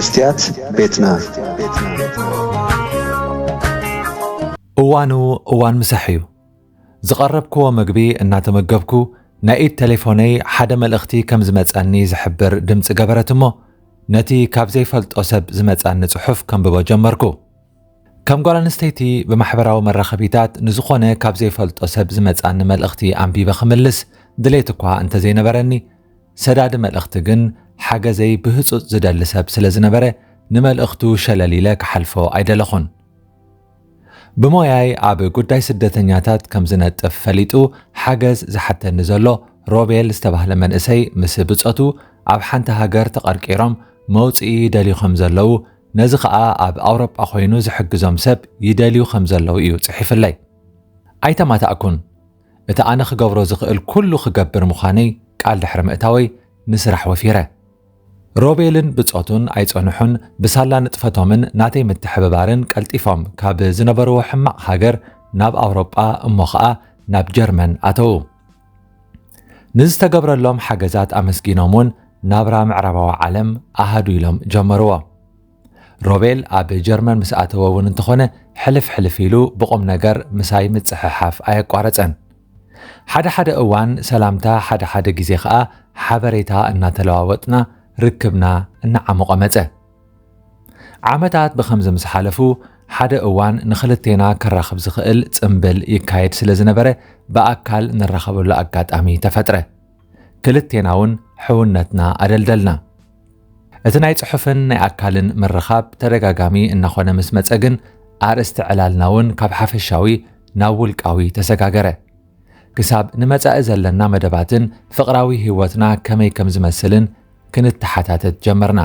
መስትያት ቤትና። እዋኑ እዋን ምሳሕ እዩ። ዝቐረብክዎ ምግቢ እናተመገብኩ ናይ ኢድ ቴሌፎነይ ሓደ መልእኽቲ ከም ዝመጸኒ ዝሕብር ድምጺ ገበረት እሞ ነቲ ካብ ዘይፈልጦ ሰብ ዝመጻኒ ጽሑፍ ከንብቦ ጀመርኩ። ከም ጓል ኣንስተይቲ ብማሕበራዊ መራኸቢታት ንዝኾነ ካብ ዘይፈልጦ ሰብ ዝመጻኒ መልእኽቲ ኣንቢበ ክምልስ ድሌት እኳ እንተዘይነበረኒ፣ ሰዳዲ መልእኽቲ ግን ሓገዘይ ብህጹጽ ዝደሊ ሰብ ስለ ዝነበረ፣ ንመልእኽቱ ሸለል ኢለ ክሓልፎ ኣይደለኹን። ብሞያይ ኣብ ጉዳይ ስደተኛታት ከም ዝነጥፍ ፈሊጡ ሓገዝ ዝሓተኒ ዘሎ ሮቤል ዝተባህለ መንእሰይ ምስ ብጾቱ ኣብ ሓንቲ ሃገር ተቐርቂሮም መውጽኢ ይደልዩ ከም ዘለዉ፣ ነዚ ኸኣ ኣብ ኣውሮጳ ኮይኑ ዝሕግዞም ሰብ ይደልዩ ከም ዘለዉ እዩ ጽሒፍለይ። ኣይተማታእኩን። እቲ ኣነ ክገብሮ ዝኽእል ኩሉ ክገብር ምዃነይ ቃል ድሕሪ ምእታወይ ንስራሕ ወፊረ። ሮቤልን ብጾቱን ኣይጸንሑን፣ ብሳላ ንጥፈቶምን ናተይ ምትሕብባርን ቀልጢፎም ካብ ዝነበርዎ ሕማቕ ሃገር ናብ ኣውሮጳ እሞ ኸኣ ናብ ጀርመን ኣተዉ። ንዝተገብረሎም ሓገዛት ኣመስጊኖም እውን ናብራ ምዕራባዊ ዓለም ኣሃዱ ኢሎም ጀመርዎ። ሮቤል ኣብ ጀርመን ምስ ኣተወ እውን እንተኾነ ሕልፍ ሕልፍ ኢሉ ብቑም ነገር ምሳይ ምጽሕሓፍ ኣየቋረጸን። ሓደ ሓደ እዋን ሰላምታ፣ ሓደ ሓደ ግዜ ኸኣ ሓበሬታ እናተለዋወጥና ርክብና እናዓሞቐ መጸ። ዓመታት ብኸምዚ ምስ ሓለፉ ሓደ እዋን ንኽልቴና ከራኽብ ዝኽእል ጽምብል ይካየድ ስለ ዝነበረ ብኣካል ንራኸበሉ ኣጋጣሚ ተፈጥረ። ክልቴና እውን ሕውነትና ኣደልደልና። እቲ ናይ ጽሑፍን ናይ ኣካልን ምርኻብ ተደጋጋሚ እናኾነ ምስ መጸ ግን ኣርእስቲ ዕላልና እውን ካብ ሓፈሻዊ ናብ ውልቃዊ ተሰጋገረ። ክሳብ ንመጻኢ ዘለና መደባትን ፍቕራዊ ህይወትና ከመይ ከም ዝመስልን ክንተሓታተት ጀመርና።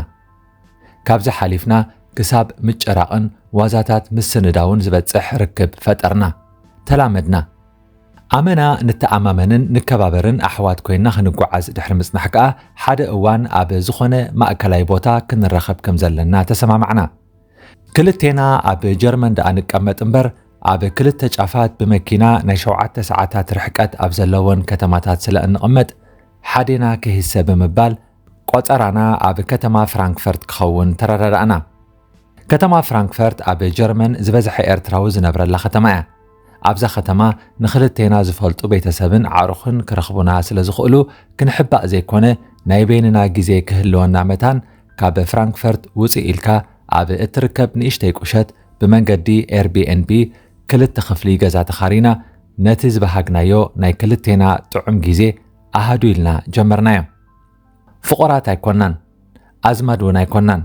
ካብዚ ሓሊፍና ክሳብ ምጭራቕን ዋዛታት ምስንዳውን ዝበጽሕ ርክብ ፈጠርና። ተላመድና። ኣመና ንተኣማመንን ንከባበርን ኣሕዋት ኮይንና ክንጓዓዝ ድሕሪ ምጽናሕ ከኣ ሓደ እዋን ኣብ ዝኾነ ማእከላይ ቦታ ክንራኸብ ከም ዘለና ተሰማማዕና። ክልቴና ኣብ ጀርመን ደኣ ንቀመጥ እምበር ኣብ ክልተ ጫፋት ብመኪና ናይ ሸውዓተ ሰዓታት ርሕቀት ኣብ ዘለወን ከተማታት ስለ እንቕመጥ ሓዴና ክህሰ ብምባል ቆጸራና ኣብ ከተማ ፍራንክፈርት ክኸውን ተረዳዳእና። ከተማ ፍራንክፈርት ኣብ ጀርመን ዝበዝሐ ኤርትራዊ ዝነብረላ ከተማ እያ። ኣብዛ ከተማ ንኽልቴና ዝፈልጡ ቤተሰብን ኣዕሩኽን ክረኽቡና ስለ ዝኽእሉ ክንሕባእ ዘይኮነ ናይ በይንና ግዜ ክህልወና መታን ካብ ፍራንክፈርት ውጽእ ኢልካ ኣብ እትርከብ ንእሽተይ ቁሸት ብመንገዲ ኤርቢኤንቢ ክልተ ክፍሊ ገዛ ተኻሪና ነቲ ዝበሃግናዮ ናይ ክልቴና ጥዑም ግዜ ኣሃዱ ኢልና ጀመርናዮ። ፍቑራት ኣይኮናን፣ ኣዝማድ እውን ኣይኮናን።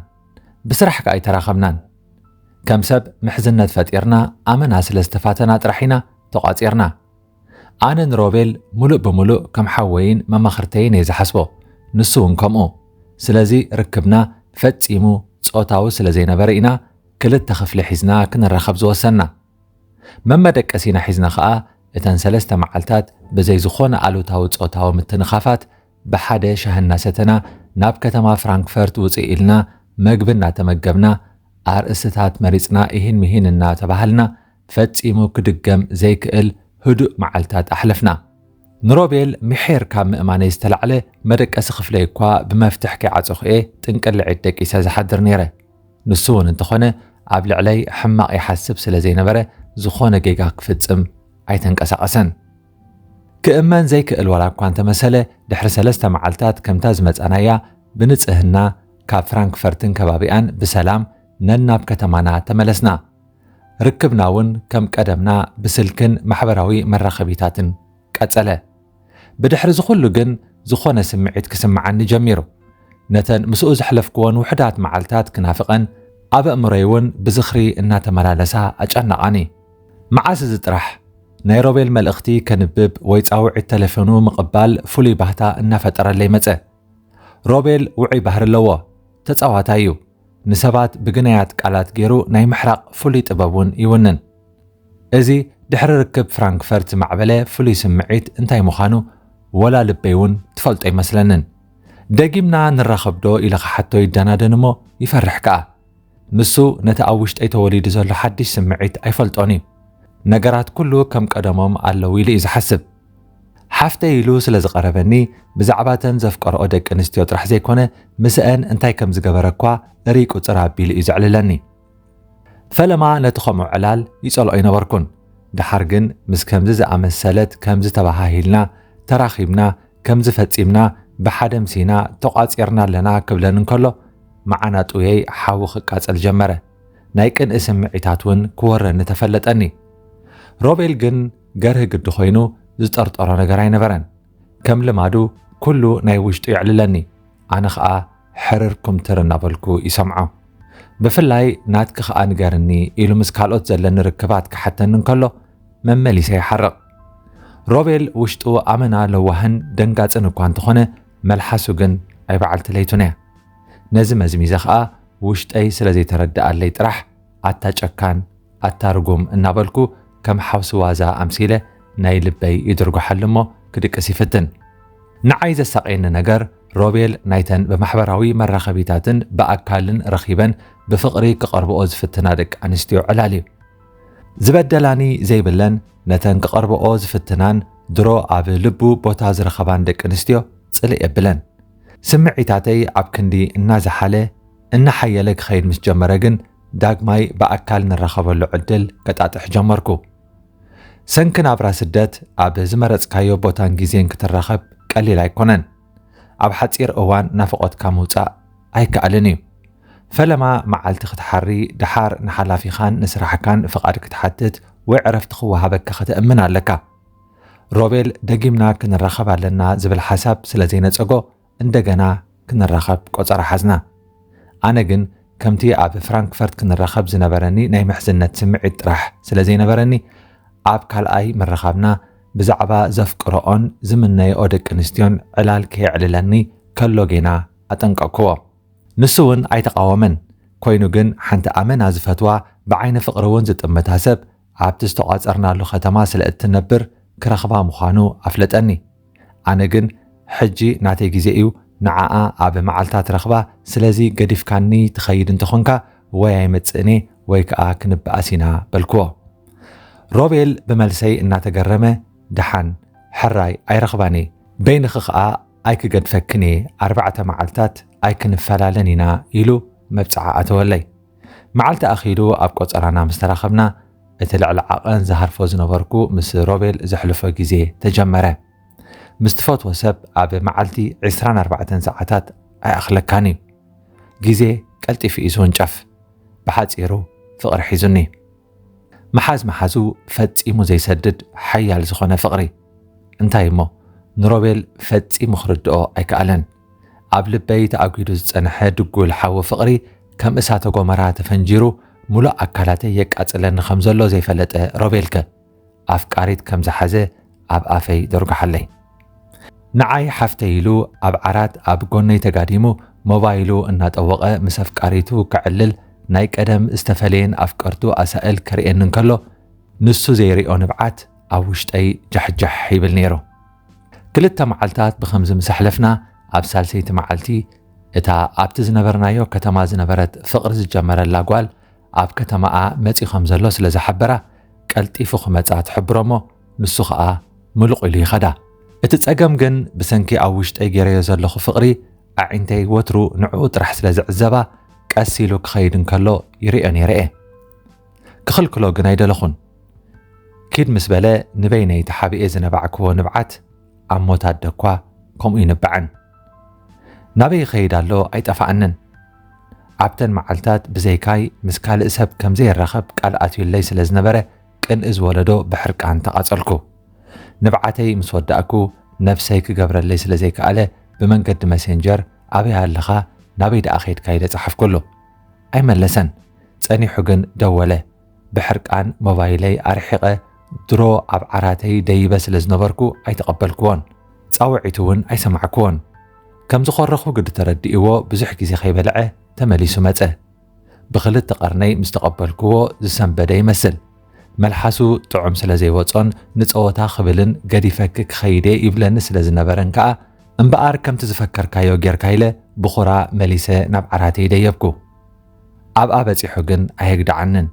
ብስራሕ ከኣ ኣይተራኸብናን። ከም ሰብ ምሕዝነት ፈጢርና ኣመና ስለ ዝተፋተና ጥራሕ ኢና ተቋጺርና። ኣነ ንሮቤል ምሉእ ብምሉእ ከም ሓወይን መማኽርተይን እየ ዝሓስቦ። ንሱ እውን ከምኡ። ስለዚ ርክብና ፈጺሙ ጾታዊ ስለ ዘይነበረ ኢና ክልተ ክፍሊ ሒዝና ክንራኸብ ዝወሰንና። መመደቀሲና ሒዝና ኸኣ እተን ሰለስተ መዓልታት ብዘይ ዝኾነ ኣሉታዊ ጾታዊ ምትንኻፋት ብሓደ ሻሂ እናሰተና ናብ ከተማ ፍራንክፈርት ውጽእ ኢልና መግቢ እናተመገብና ኣርእስትታት መሪጽና ኢሂን ምሂን እናተባሃልና ፈጺሙ ክድገም ዘይክእል ህዱእ መዓልታት ኣሕለፍና። ንሮቤል ምሒር ካብ ምእማነይ ዝተላዕለ መደቀሲ ክፍለይ እኳ ብመፍትሕ ከይዓጸኹ እየ ጥንቅልዒት ደቂሰ ዝሓድር ነይረ። ንሱ እውን እንተኾነ ኣብ ልዕለይ ሕማቕ ይሓስብ ስለ ዘይነበረ ዝኾነ ጌጋ ክፍጽም ኣይተንቀሳቐሰን። ክእመን ዘይክእል ዋላ እኳ እንተመሰለ ድሕሪ ሰለስተ መዓልታት ከምታ ዝመጻናያ ብንጽህና ካብ ፍራንክፈርትን ከባቢኣን ብሰላም ነናብ ከተማና ተመለስና። ርክብና እውን ከም ቀደምና ብስልክን ማሕበራዊ መራኸቢታትን ቀጸለ። ብድሕሪ እዚ ኩሉ ግን ዝኾነ ስምዒት ክስምዓኒ ጀሚሩ። ነተን ምስኡ ዘሕለፍክወን ውሑዳት መዓልታት ክናፍቐን ኣብ ኣእምሮይ እውን ብዝኽሪ እናተመላለሳ ኣጨነቓኒ። መዓስ እዚ ጥራሕ ናይ ሮቤል መልእኽቲ ከንብብ ወይ ጻውዒት ተሌፎኑ ምቕባል ፍሉይ ባህታ እናፈጠረለይ መጸ። ሮቤል ውዑይ ባህሪ ኣለዎ። ተጻዋታይ እዩ። ንሰባት ብግናያት ቃላት ገይሩ ናይ ምሕራቕ ፍሉይ ጥበብ እውን ይውንን። እዚ ድሕሪ ርክብ ፍራንክፈርት ዝማዕበለ ፍሉይ ስምዒት እንታይ ምዃኑ ወላ ልበይ እውን ትፈልጦ ኣይመስለንን። ደጊምና ንራኸብ ዶ ኢለ ክሓቶ ይደናደን እሞ ይፈርሕ ከኣ። ንሱ ነቲ ኣብ ውሽጠይ ተወሊዱ ዘሎ ሓድሽ ስምዒት ኣይፈልጦን እዩ። ነገራት ኩሉ ከም ቀደሞም ኣለዉ ኢሉ እዩ ዝሓስብ። ሓፍተይ ኢሉ ስለ ዝቐረበኒ፣ ብዛዕባተን ዘፍቀርኦ ደቂ ኣንስትዮ ጥራሕ ዘይኮነ፣ ምስአን እንታይ ከም ዝገበረ እኳ እርይ ቁጽር ኣቢሉ እዩ ዘዕልለኒ። ፈለማ ነቲ ከምኡ ዕላል ይጸልኦ ኣይነበርኩን። ደሓር ግን ምስ ከምዚ ዝኣመሰለት፣ ከምዚ ተባሃሂልና፣ ተራኺብና፣ ከምዚ ፈጺምና፣ ብሓደ ምሲና፣ ተቋጺርና ኣለና ክብለን እንከሎ፣ መዓናጥኡየይ ሓዊ ክቃጸል ጀመረ። ናይ ቅንኢ ስምዒታት እውን ክወረኒ ተፈለጠኒ። ሮቤል ግን ገርህ ግዲ ኮይኑ ዝጠርጠሮ ነገር ኣይነበረን። ከም ልማዱ ኩሉ ናይ ውሽጡ የዕልለኒ። ኣነ ኸኣ ሕርር ኩምትር እናበልኩ ይሰምዖ። ብፍላይ ናትኪ ኸኣ ንገርኒ ኢሉ ምስ ካልኦት ዘለኒ ርክባት ክሓተኒ እንከሎ መመሊሰ ይሓርቕ። ሮቤል ውሽጡ ኣመና ለዋህን ደንጋጽን እኳ እንተኾነ፣ መልሓሱ ግን ኣይበዓልቲ ለይቱን እያ። ነዚ መዝሚዘ ኸኣ ውሽጠይ ስለ ዘይተረድኣለይ ጥራሕ፣ ኣታ ጨካን፣ ኣታ ርጉም እናበልኩ ከም ሓውሲ ዋዛ ኣምሲለ ናይ ልበይ ይድርጉሓሉ እሞ ክድቅስ ይፍትን። ንዓይ ዘሳቐየኒ ነገር፣ ሮቤል ናይተን ብማሕበራዊ መራኸቢታትን ብኣካልን ረኺበን ብፍቕሪ ክቐርብኦ ዝፍትና ደቂ ኣንስትዮ ዕላል እዩ። ዝበደላኒ ዘይብለን፣ ነተን ክቐርብኦ ዝፍትናን ድሮ ኣብ ልቡ ቦታ ዝረኸባን ደቂ ኣንስትዮ ጽልእ የብለን። ስምዒታተይ ኣብ ክንዲ እናዘሓለ፣ እናሓየለ ክኸይድ ምስ ጀመረ ግን፣ ዳግማይ ብኣካል ንራኸበሉ ዕድል ከጣጥሕ ጀመርኩ። ሰንኪ ናብራ ስደት፣ ኣብ ዝመረጽካዮ ቦታን ግዜን ክትራኸብ ቀሊል ኣይኮነን። ኣብ ሓጺር እዋን ናፍቖትካ ምውጻእ ኣይከኣልን እዩ። ፈለማ መዓልቲ ክትሓሪ፣ ደሓር ንሓላፊኻን ንስራሕካን ፍቓድ ክትሓትት ወይ ዕረፍቲ ክወሃበካ ከተእምን ኣለካ። ሮቤል ደጊምና ክንራኸብ ኣለና ዝብል ሓሳብ ስለ ዘይነጸጎ፣ እንደገና ክንራኸብ ቆጸራ ሓዝና። ኣነ ግን ከምቲ ኣብ ፍራንክፈርት ክንራኸብ ዝነበረኒ ናይ ምሕዝነት ስምዒት ጥራሕ ስለ ዘይነበረኒ፣ ኣብ ካልኣይ ምርኻብና ብዛዕባ ዘፍቅርኦን ዝምነይኦ ደቂ ኣንስትዮን ዕላል ከየዕልለኒ ከሎ ጌና ኣጠንቀቕክዎ። ንሱ እውን ኣይተቓወመን። ኮይኑ ግን ሓንቲ ኣመና ዝፈትዋ፣ ብዓይኒ ፍቕሪ እውን ዝጥምታ ሰብ ኣብቲ ዝተቋጸርናሉ ከተማ ስለ እትነብር ክረኽባ ምዃኑ ኣፍለጠኒ። ኣነ ግን ሕጂ ናተይ ግዜ እዩ፣ ንዓኣ ኣብ መዓልታት ረኽባ፣ ስለዚ ገዲፍካኒ ትኸይድ እንተኾንካ ወይ ኣይመጽእን እየ ወይ ከኣ ክንበኣስ ኢና በልክዎ። ሮቤል ብመልሰይ እናተገረመ፣ ደሓን ሕራይ ኣይረኽባን እየ፣ በይንኺ ከኣ ኣይክገድፈክን እየ፣ ኣርባዕተ መዓልታት ኣይክንፈላለን ኢና ኢሉ መብጽዓ ኣተወለይ። መዓልቲ ኣኺሉ ኣብ ቆጸራና ምስ ተራኸብና፣ እቲ ልዕሊ ዓቐን ዝሃርፎ ዝነበርኩ ምስ ሮቤል ዘሕልፎ ግዜ ተጀመረ። ምስ ትፈትዎ ሰብ ኣብ መዓልቲ ዕስራን ኣርባዕተን ሰዓታት ኣይኣኽለካን እዩ። ግዜ ቀልጢፉ እዩ ዝውንጨፍ። ብሓጺሩ ፍቕሪ ሒዙኒ። ምሓዝ ምሓዙ ፈጺሙ ዘይሰድድ ሓያል ዝኾነ ፍቕሪ። እንታይ እሞ ንሮቤል ፈጺሙ ክርድኦ ኣይከኣለን። ኣብ ልበይ ተኣጒዱ ዝጸንሐ ድጉል ሓዊ ፍቕሪ ከም እሳተ ጎመራ ተፈንጂሩ ምሉእ ኣካላተይ የቃጽለኒ ከም ዘሎ ዘይፈለጠ ሮቤልከ ኣፍቃሪት ከም ዝሓዘ ኣብ ኣፈይ ደርጉሓለይ። ንዓይ ሓፍተይ ኢሉ ኣብ ዓራት ኣብ ጎነይ ተጋዲሙ ሞባይሉ እናጠወቐ ምስ ኣፍቃሪቱ ከዕልል ናይ ቀደም ዝተፈለየን ኣፍቀርቱ ኣሳእል ከርእየኒ እንከሎ ንሱ ዘይሪኦ ንብዓት ኣብ ውሽጠይ ጃሕጃሕ ይብል ነይሩ። ክልተ መዓልታት ብኸምዚ ምስ ኣሕለፍና ኣብ ሳልሰይቲ መዓልቲ እታ ኣብቲ ዝነበርናዮ ከተማ ዝነበረት ፍቕሪ ዝጀመረላ ጓል ኣብ ከተማኣ መጺኡ ከም ዘሎ ስለ ዝሓበራ ቀልጢፉ ክመጻ ትሕብሮ እሞ ንሱ ኸኣ ምሉቕ ኢሉ ይኸዳ። እቲ ጸገም ግን ብሰንኪ ኣብ ውሽጠይ ገይረዮ ዘለኹ ፍቕሪ ኣዒንተይ ወትሩ ንዕኡ ጥራሕ ስለ ዝዕዘባ ቀስ ኢሉ ክኸይድ እንከሎ ይርእዮ ነይረ እየ። ክኽልክሎ ግን ኣይደለኹን። ኪድ ምስ በለ ንበይነይ ተሓቢኤ ዝነባዕክዎ ንብዓት ኣብ ሞት ኣደ እኳ ከምኡ ይንብዐን። ናበይ ይኸይድ ኣሎ ኣይጠፍኣንን። ኣብተን መዓልታት ብዘይካይ ምስ ካልእ ሰብ ከም ዘይራኸብ ቃል ኣትዩለይ ስለ ዝነበረ ቅንኢ ዝወለዶ ብሕርቃን ተቓጸልኩ። ንብዓተይ ምስ ወዳእኩ ነብሰይ ክገብረለይ ስለ ዘይከኣለ ብመንገዲ መሴንጀር ኣበይ ኣለኻ ናበይ ደኣ ኸይድካ ኢለ ጸሓፍኩሉ። ኣይመለሰን። ጸኒሑ ግን ደወለ። ብሕርቃን ሞባይለይ ኣርሒቐ ድሮ ኣብ ዓራተይ ደይበ ስለ ዝነበርኩ ኣይተቐበልክዎን። ጻውዒቱ እውን ኣይሰማዕክዎን። ከም ዝኾረኹ ግዲ ተረዲእዎ ብዙሕ ግዜ ከይበልዐ ተመሊሱ መጸ። ብኽልተ ቀርነይ ምስ ተቐበልክዎ ዝሰንበደ ይመስል። መልሓሱ ጥዑም ስለ ዘይወጾን ንጸወታ ክብልን ገዲፈኪ ክኸይድ እየ ይብለኒ ስለ ዝነበረን ከኣ እምበኣር ከምቲ ዝፈከርካዮ ጌርካ ኢለ ብኹራ መሊሰ ናብ ዓራተይ ደየብኩ። ኣብኣ በጺሑ ግን ኣየግድዓንን።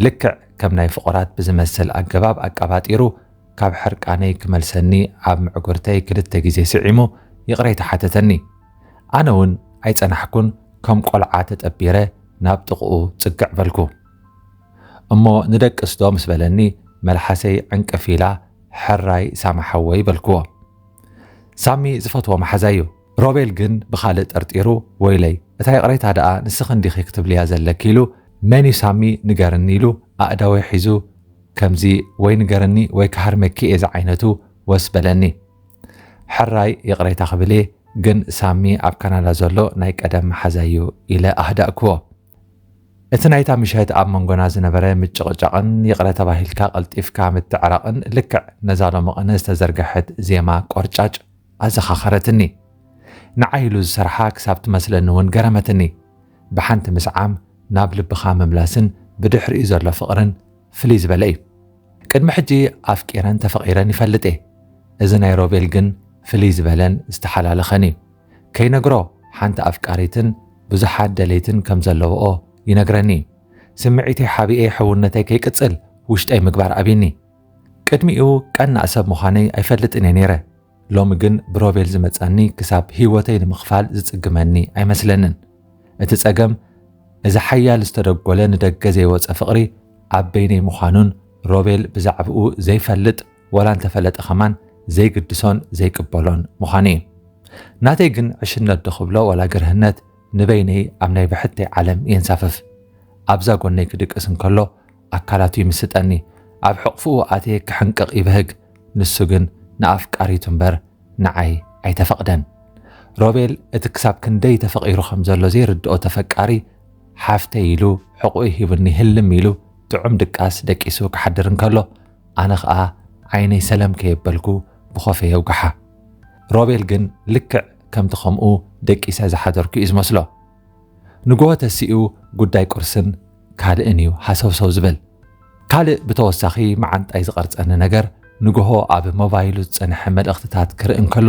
ልክዕ ከም ናይ ፍቑራት ብዝመስል ኣገባብ ኣቀባጢሩ ካብ ሕርቃነይ ክመልሰኒ ኣብ ምዕጉርተይ ክልተ ግዜ ስዒሙ ይቕሬታ ሓተተኒ። ኣነ እውን ኣይጸናሕኩን፣ ከም ቆልዓ ተጠቢረ ናብ ጥቕኡ ጽግዕ በልኩ። እሞ ንደቅስ ዶ ምስ በለኒ፣ መልሓሰይ ዕንቅፍ ኢላ፣ "ሕራይ ሳሚ ሓወይ" በልክዎ። ሳሚ ዝፈትዎ መሓዛይ እዩ። ሮቤል ግን ብኻልእ ጠርጢሩ፣ "ወይለይ፣ እታ ይቕሬታ ደኣ ንስኺ እንዲኺ ክትብልያ ዘለኪ?" ኢሉ፣ "መን እዩ ሳሚ ንገርኒ?" ኢሉ ኣእዳወይ ሒዙ፣ ከምዚ "ወይ ንገርኒ ወይ ክሃርመኪ እየ" ዝዓይነቱ ወስ በለኒ። ሕራይ ይቕሬታ ክብል እየ፣ ግን ሳሚ ኣብ ካናዳ ዘሎ ናይ ቀደም መሓዛይ እዩ ኢለ ኣህዳእክዎ። እቲ ናይታ ምሸት ኣብ መንጎና ዝነበረ ምጭቕጫቕን ይቕረ ተባሂልካ ቀልጢፍካ ምትዕራቕን ልክዕ ነዛ ሎሚ ቅነ ዝተዘርግሐት ዜማ ቆርጫጭ ኣዘኻኸረትኒ። ንዓይ ኢሉ ዝሰርሓ ክሳብ ትመስለኒ እውን ገረመትኒ። ብሓንቲ ምስዓም ናብ ልብኻ ምምላስን ብድሕሪኡ ዘሎ ፍቕርን ፍልይ ዝበለ እዩ። ቅድሚ ሕጂ ኣፍቂረን ተፈቒረን ይፈልጥ እየ። እዚ ናይ ሮቤል ግን ፍልይ ዝበለን ዝተሓላለኸን እዩ። ከይነግሮ ሓንቲ ኣፍቃሪትን ብዙሓት ደለይትን ከም ዘለውኦ ይነግረኒ እዩ። ስምዒተይ ሓቢኤ ሕውነተይ ከይቅጽል ውሽጠይ ምግባር ኣብይኒ። ቅድሚኡ ቀናእ ሰብ ምዃነይ ኣይፈልጥን እየ ነይረ። ሎሚ ግን ብሮቤል ዝመጸኒ ክሳብ ህይወተይ ንምኽፋል ዝጽግመኒ ኣይመስለንን። እቲ ጸገም፣ እዚ ሓያል ዝተደጎለ ንደገ ዘይወጸ ፍቕሪ ኣብ በይነይ ምዃኑን ሮቤል ብዛዕባኡ ዘይፈልጥ፣ ወላ እንተፈለጠ ኸማን ዘይግድሶን ዘይቅበሎን ምዃኑ እዩ። ናተይ ግን ዕሽነት ዶ ክብሎ ወላ ግርህነት፣ ንበይነይ ኣብ ናይ ብሕተይ ዓለም የንሳፍፍ። ኣብዛ ጎነይ ክድቅስ እንከሎ ኣካላቱ ይምስጠኒ። ኣብ ሕቕፍኡ ኣትየ ክሕንቅቕ ይብህግ። ንሱ ግን ንኣፍቃሪቱ እምበር ንዓይ ኣይተፈቕደን። ሮቤል እቲ ክሳብ ክንደይ ተፈቒሩ ከም ዘሎ ዘይርድኦ ተፈቃሪ፣ ሓፍተይ ኢሉ ሕቑኡ ሂቡኒ ህልም ኢሉ ጥዑም ድቃስ ደቂሱ ክሓድር እንከሎ፣ ኣነ ኸኣ ዓይነይ ሰለም ከየበልኩ ብኾፈ የውግሓ። ሮቤል ግን ልክዕ ከምቲ ከምኡ ደቂሰ ዝሓደርኩ እዩ ዝመስሎ። ንግሆ ተሲኡ ጉዳይ ቁርስን ካልእን እዩ ሃሰውሰው ዝብል። ካልእ ብተወሳኺ መዓንጣይ ዝቐርጸኒ ነገር፣ ንግሆ ኣብ ሞባይሉ ዝጸንሐ መልእኽትታት ክርኢ እንከሎ፣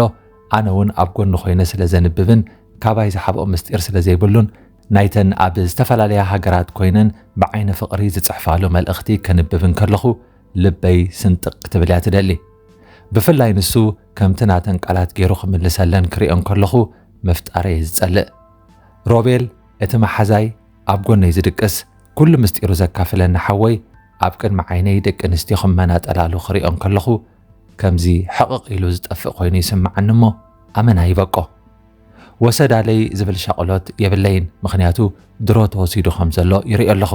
ኣነ እውን ኣብ ጎኒ ኮይነ ስለ ዘንብብን ካባይ ዝሓብኦ ምስጢር ስለ ዘይብሉን፣ ናይተን ኣብ ዝተፈላለያ ሃገራት ኮይነን ብዓይኒ ፍቕሪ ዝጽሕፋሉ መልእኽቲ ከንብብ እንከለኹ፣ ልበይ ስንጥቕ ክትብል እያ ትደሊ። ብፍላይ ንሱ ከምቲ ናተን ቃላት ገይሩ ክምልሰለን ክሪኦ እንከለኹ ምፍጣር እየ ዝጸልእ። ሮቤል፣ እቲ መሓዛይ፣ ኣብ ጎነይ ዝድቅስ፣ ኩሉ ምስጢሩ ዘካፍለኒ ሓወይ፣ ኣብ ቅድሚ ዓይነይ ደቂ ኣንስትዮ ክመናጠላሉ ክሪኦ እንከለኹ፣ ከምዚ ሕቕቕ ኢሉ ዝጠፍእ ኮይኑ ይስምዓኒ እሞ፣ ኣመና ይበቆ። ወሰዳለይ ዝብል ሻቕሎት የብለይን፣ ምኽንያቱ ድሮ ተወሲዱ ከም ዘሎ ይሪኦ ኣለኹ።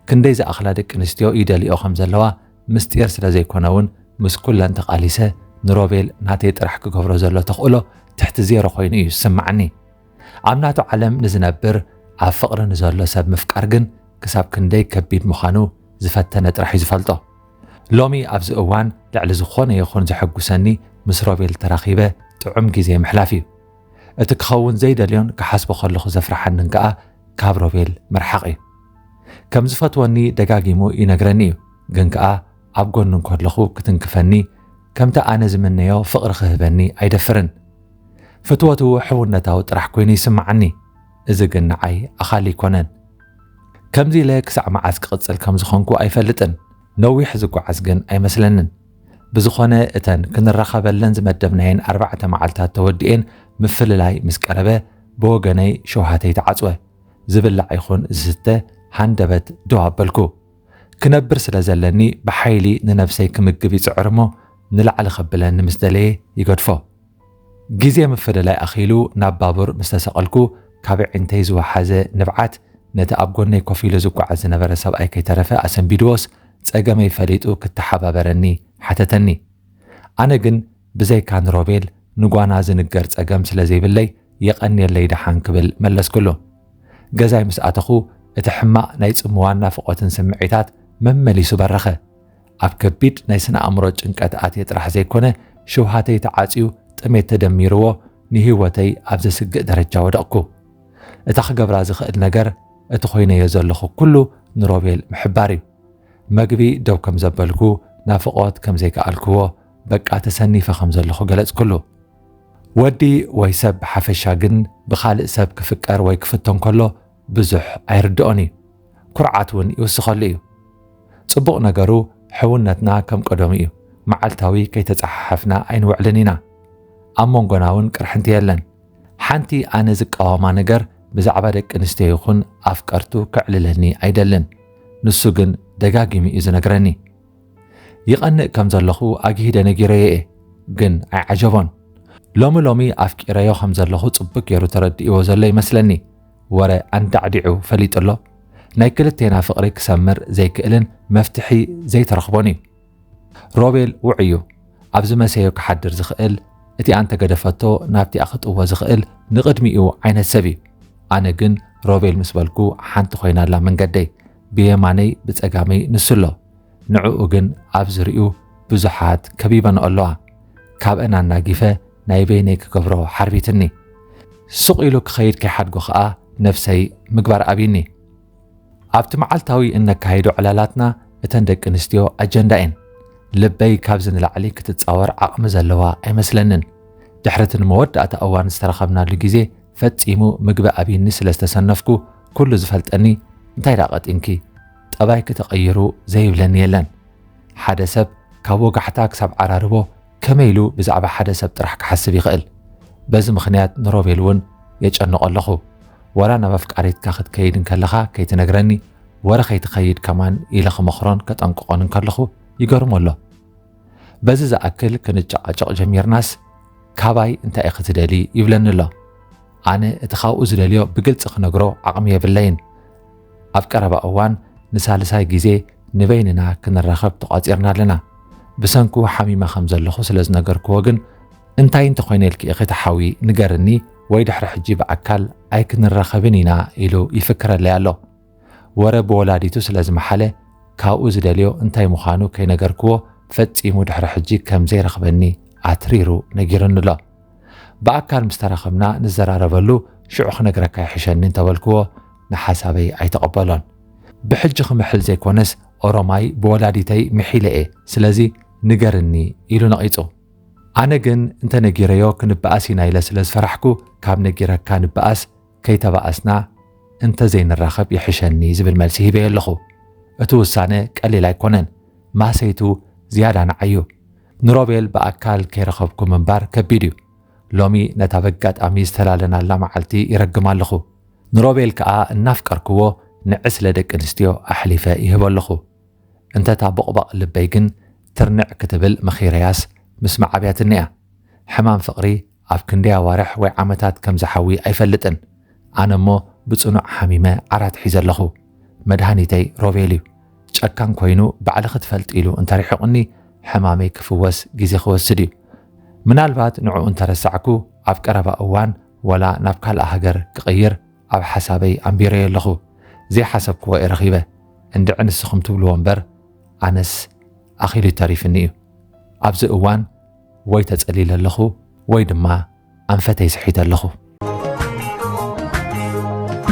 ክንደይ ዝኣኽላ ደቂ ኣንስትዮ ይደልዮ ከም ዘለዋ ምስጢር ስለ ዘይኮነ እውን፣ ምስ ኩለን ተቓሊሰ ንሮቤል ናተይ ጥራሕ ክገብሮ ዘሎ ተኽእሎ ትሕቲ ዜሮ ኮይኑ እዩ ዝስምዓኒ። ኣብ ናቱ ዓለም ንዝነብር፣ ኣብ ፍቕሪ ንዘሎ ሰብ ምፍቃር ግን ክሳብ ክንደይ ከቢድ ምዃኑ ዝፈተነ ጥራሕ እዩ ዝፈልጦ። ሎሚ ኣብዚ እዋን ልዕሊ ዝኾነ ይኹን ዘሐጉሰኒ ምስ ሮቤል ተራኺበ ጥዑም ግዜ ምሕላፍ እዩ። እቲ ክኸውን ዘይደልዮን ክሓስቦ ከለኹ ዘፍርሓንን ከኣ ካብ ሮቤል ምርሓቕ እዩ። ከም ዝፈትወኒ ደጋጊሙ ይነግረኒ እዩ፣ ግን ከኣ ኣብ ጎኑ እንከለኹ ክትንክፈኒ፣ ከምቲ ኣነ ዝምነዮ ፍቕሪ ክህበኒ ኣይደፍርን። ፍትወቱ ሕውነታዊ ጥራሕ ኮይኑ ይስምዓኒ። እዚ ግን ንዓይ ኣኻሊ ኣይኮነን። ከምዚ ኢለ ክሳዕ መዓስ ክቕጽል ከም ዝኾንኩ ኣይፈልጥን። ነዊሕ ዝጓዓዝ ግን ኣይመስለንን። ብዝኾነ፣ እተን ክንራኸበለን ዝመደብናየን ኣርባዕተ መዓልታት ተወዲኤን፣ ምፍልላይ ምስ ቀረበ፣ ብወገነይ ሸውሃተይ ተዓጽወ። ዝብላዕ ይኹን ዝስተ ሃንደበት ደው ኣበልኩ። ክነብር ስለ ዘለኒ ብሓይሊ ንነብሰይ ክምግብ ይጽዕር እሞ፣ ንላዕሊ ከብለኒ ምስ ደለየ ይገድፎ። ግዜ ምፍልላይ ኣኺሉ ናብ ባቡር ምስ ተሰቐልኩ፣ ካብ ኣዒንተይ ዝወሓዘ ንብዓት ነቲ ኣብ ጎነይ ኮፍ ኢሉ ዝጓዓዝ ዝነበረ ሰብኣይ ከይተረፈ ኣሰንቢድዎስ፣ ጸገመይ ፈሊጡ ክተሓባበረኒ ሓተተኒ። ኣነ ግን ብዘይካ ንሮቤል ንጓና ዝንገር ጸገም ስለ ዘይብለይ፣ "የቐንየለይ ደሓን" ክብል መለስኩሉ። ገዛይ ምስ ኣተኹ፣ እቲ ሕማቕ ናይ ጽምዋን ናፍቖትን ስምዒታት መመሊሱ በረኸ። ኣብ ከቢድ ናይ ስነ ኣእምሮ ጭንቀት ኣትየ ጥራሕ ዘይኮነ፣ ሽውሃተይ ተዓጽዩ፣ ጥሜት ተደሚርዎ፣ ንህይወተይ ኣብ ዘስግእ ደረጃ ወደቕኩ። እታ ክገብራ ዝኽእል ነገር፣ እቲ ኮይነዮ ዘለኹ ኩሉ ንሮቤል ምሕባር እዩ። መግቢ ደው ከም ዘበልኩ፣ ናፍቖት ከም ዘይከኣልክዎ፣ በቃ ተሰኒፈ ከም ዘለኹ ገለጽኩሉ። ወዲ ወይ ሰብ ብሓፈሻ ግን ብኻልእ ሰብ ክፍቀር ወይ ክፍቶ እንከሎ ብዙሕ ኣይርድኦን እዩ። ኩርዓት እውን ይውስኸሉ እዩ። ጽቡቕ ነገሩ፣ ሕውነትና ከም ቀደሙ እዩ። መዓልታዊ ከይተጻሓሓፍና ኣይንውዕልን ኢና። ኣብ መንጎና እውን ቅርሕንቲ የለን። ሓንቲ ኣነ ዝቃወማ ነገር ብዛዕባ ደቂ ኣንስትዮ ይኹን ኣፍቀርቱ ከዕልለኒ ኣይደልን። ንሱ ግን ደጋጊሙ እዩ ዝነግረኒ። ይቐንእ ከም ዘለኹ ኣግሂደ ነጊረዮ እየ፣ ግን ኣይዓጀቦን። ሎሚ ሎሚ ኣፍቂረዮ ከም ዘለኹ ጽቡቅ ገይሩ ተረዲእዎ ዘሎ ይመስለኒ። ወረ ኣንዳዕዲዑ ፈሊጡ ኣሎ። ናይ ክልቴና ፍቕሪ ክሰምር ዘይክእልን መፍትሒ ዘይተረኽቦን እዩ። ሮቤል ውዑይ እዩ። ኣብ ዝመሰዮ ክሓድር ዝኽእል፣ እቲኣ እንተገደፈቶ ናብቲኣ ክጥዎ ዝኽእል ንቕድሚኡ ዓይነት ሰብ እዩ። ኣነ ግን ሮቤል ምስ በልኩ ሓንቲ ኮይና ኣላ መንገደይ። ብየማነይ ብጸጋመይ ንሱ ኣሎ። ንዕኡ ግን ኣብ ዝሪኡ ብዙሓት ከቢበንኦ ኣለዋ። ካብአን ኣናጊፈ ናይ በይነይ ክገብሮ ሓርቢትኒ። ሱቕ ኢሉ ክኸይድ ከይሓድጎ ኸኣ ነፍሰይ ምግባር ኣብይኒ። ኣብቲ መዓልታዊ እነካይዶ ዕላላትና እተን ደቂ ኣንስትዮ ኣጀንዳ እየን። ልበይ ካብዚ ንላዕሊ ክትጻወር ዓቕሚ ዘለዋ ኣይመስለንን። ድሕሪ እቲ ንመወዳእታ እዋን ዝተረኸብናሉ ግዜ ፈጺሙ ምግቢ ኣብይኒ ስለ ዝተሰነፍኩ ኩሉ ዝፈልጠኒ እንታይ ደኣ ቀጢንኪ? ጠባይኪ ተቐይሩ ዘይብለኒ የለን። ሓደ ሰብ ካብ ወጋሕታ ክሳብ ዓራርቦ ከመይ ኢሉ ብዛዕባ ሓደ ሰብ ጥራሕ ክሓስብ ይኽእል? በዚ ምኽንያት ንሮቤል እውን የጨንቖ ኣለኹ። ወላ ናብ ኣፍቃሪትካ ክትከይድ እንከለኻ ከይትነግረኒ፣ ወረ ከይትኸይድ ከማን ኢለ ክመኽሮን ከጠንቅቖን እንከለኹ ይገርሞ ኣሎ። በዚ ዝኣክል ክንጨቓጨቕ ጀሚርናስ ካባይ እንታይ ኢኺ ትደሊ ይብለኒ ኣሎ። ኣነ እቲ ካብኡ ዝደልዮ ብግልጺ ክነግሮ ዓቕሚ የብለይን። ኣብ ቀረባ እዋን ንሳልሳይ ግዜ ንበይንና ክንራኸብ ተቋጺርና ኣለና። ብሰንኩ ሓሚመ ከም ዘለኹ ስለ ዝነገርክዎ ግን እንታይ እንተኾይነ ኢልኪ ኢኺ ትሓዊ ንገርኒ ወይ ድሕሪ ሕጂ ብኣካል ኣይክንራኸብን ኢና ኢሉ ይፍክረለይ ኣሎ። ወረ ብወላዲቱ ስለ ዝመሓለ ካብኡ ዝደልዮ እንታይ ምዃኑ ከይነገርክዎ ፈጺሙ ድሕሪ ሕጂ ከም ዘይረኽበኒ ኣትሪሩ ነጊሩኒ ኣሎ። ብኣካል ምስ ተራኸብና ንዘራረበሉ ሽዑ ክነግረካ ይሕሸኒ እንተበልክዎ ንሓሳበይ ኣይተቐበሎን። ብሕጂ ክምሕል ዘይኮነስ ኦሮማይ ብወላዲተይ ምሒለ እየ፣ ስለዚ ንገርኒ ኢሉ ነቒጹ። ኣነ ግን እንተ ነጊረዮ ክንበኣስ ኢና ኢለ ስለ ዝፈራሕኩ ካብ ነጊረካ ንበኣስ ከይተባኣስና እንተ ዘይንራኸብ ይሕሸኒ ዝብል መልሲ ሂበዮ ኣለኹ። እቲ ውሳነ ቀሊል ኣይኮነን። ማሰይቱ ዝያዳ ንዓዩ። ንሮቤል ብኣካል ከይረኸብኩ ምንባር ከቢድ እዩ። ሎሚ ነታ በጋጣሚ ዝተላለናላ መዓልቲ ይረግም ኣለኹ። ንሮቤል ከኣ እናፍቀርክዎ ንዕስለ ደቂ ኣንስትዮ ኣሕሊፈ ይህቦ ኣለኹ። እንተታ ቦቕባቕ ልበይ ግን ትርንዕ ክትብል መኺረያስ ምስማዕ ኣብያትኒ እያ። ሕማም ፍቕሪ ኣብ ክንደይ ኣዋርሕ ወይ ዓመታት ከም ዝሓዊ ኣይፈልጥን። ኣነ እሞ ብጽኑዕ ሓሚመ ዓራት ሒዘ ኣለኹ። መድሃኒተይ ሮቤል እዩ። ጨካን ኮይኑ ባዕልኺ ትፈልጢ ኢሉ እንተሪሕቑኒ ሕማመይ ክፍወስ ግዜ ክወስድ እዩ። ምናልባት ንዕኡ እንተረሳዕኩ ኣብ ቀረባ እዋን ወላ ናብ ካልእ ሃገር ክቕይር ኣብ ሓሳበይ ኣንቢረዮ ኣለኹ። ዘይሓሰብክዎ እየ ረኺበ። እንድዒ ንስኹም ትብልዎ እምበር ኣነስ ኣኺሉ ተሪፍኒ እዩ። ኣብዚ እዋን ወይ ተጸሊለ ኣለኹ ወይ ድማ ኣንፈተይ ስሒተ ኣለኹ።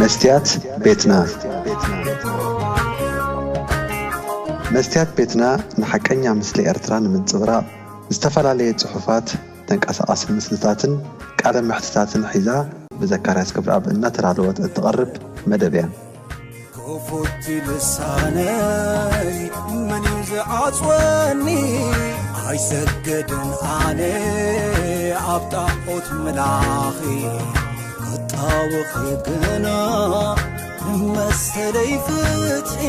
መስትያት ቤትና። መስትያት ቤትና ንሓቀኛ ምስሊ ኤርትራ ንምንጽብራቕ ዝተፈላለየ ጽሑፋት፣ ተንቀሳቓሲ ምስልታትን ቃለ መሕትታትን ሒዛ ብዘካርያስ ክብረኣብ እናተዳለወት እትቐርብ መደብ እያ። ክፉት ልሳነይ መን እዩ ዝዓጽወኒ? ኣይሰግድን ኣነ ኣብ ጣዖት ምላኺ፣ ክጣወኺ ግና ንመሰለይ ፍትሒ።